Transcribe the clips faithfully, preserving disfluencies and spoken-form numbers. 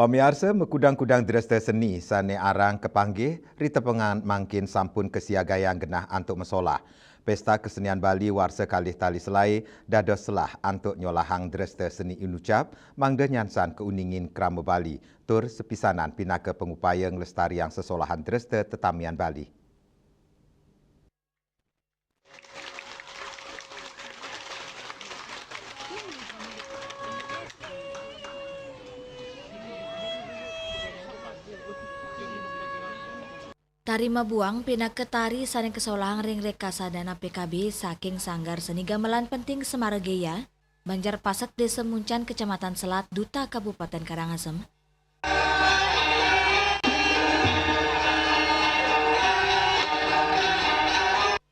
Pamiarsa, makudang-kudang dresta seni sane arang kapanggih, ritepengan mangkin sampun kasiagayang genah antuk masolah. Pesta Kesenian Bali warsa kalih tali selae dados selah antuk nyolahang dresta seni inucap, mangda nyansan kauningin krama Bali, tur sepisanan pinaka pangupaya nglestariang sesolahan dresta tetamian Bali. Tari Mabuang pinaka tari sane kasolahang ring Rekasa Dana P K B saking Sanggar Seni Gamelan Penting Semarageya, Banjar Pasek, Desa Muncan, Kecamatan Selat, Duta, Kabupaten Karangasem.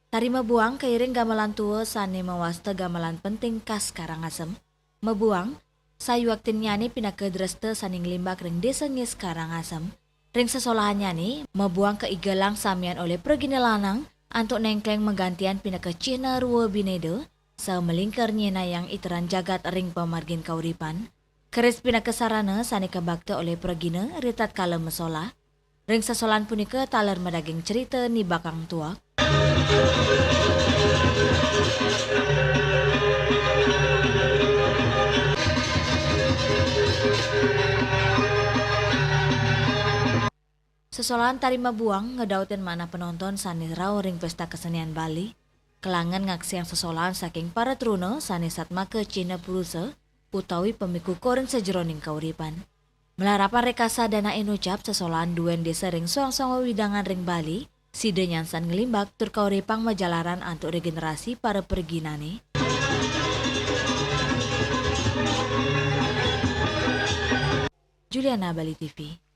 Tari Mabuang kairing gamelan tua sane mawasta gamelan penting khas Karangasem. Mabuang, sayuaktinnyane pinaka dresta sane nglimbak ring Desa Ngis, Karangasem. Ring sesolahannyane, mabuang kaigelang samian olih pragina lanang antuk nengkleng magantian pinaka cihna rua bineda, saha malingkar nyihnayang iteran jagat ring pamargin kauripan. Keris pinaka sarana sane kabakta olih pragina ritatkala masolah. Ring sesolahan punika taler madaging cerita nibakang tuak. Sesolahan tari Mabuang ngedautin manah penonton sane rauh ring Pesta Kesenian Bali, kalangan ngaksiang sesolahan saking para truna sane satmaka cihna purusa utawi pamikukuh ring sajeroning kauripan. Malarapan Rekasa Dana inucap, sesolahan duen desa ring soang-soang wewidangan ring Bali, sida nyansan nglimbak tur kauripang majalaran antuk regenerasi para preginane. Juliana, Bali T V.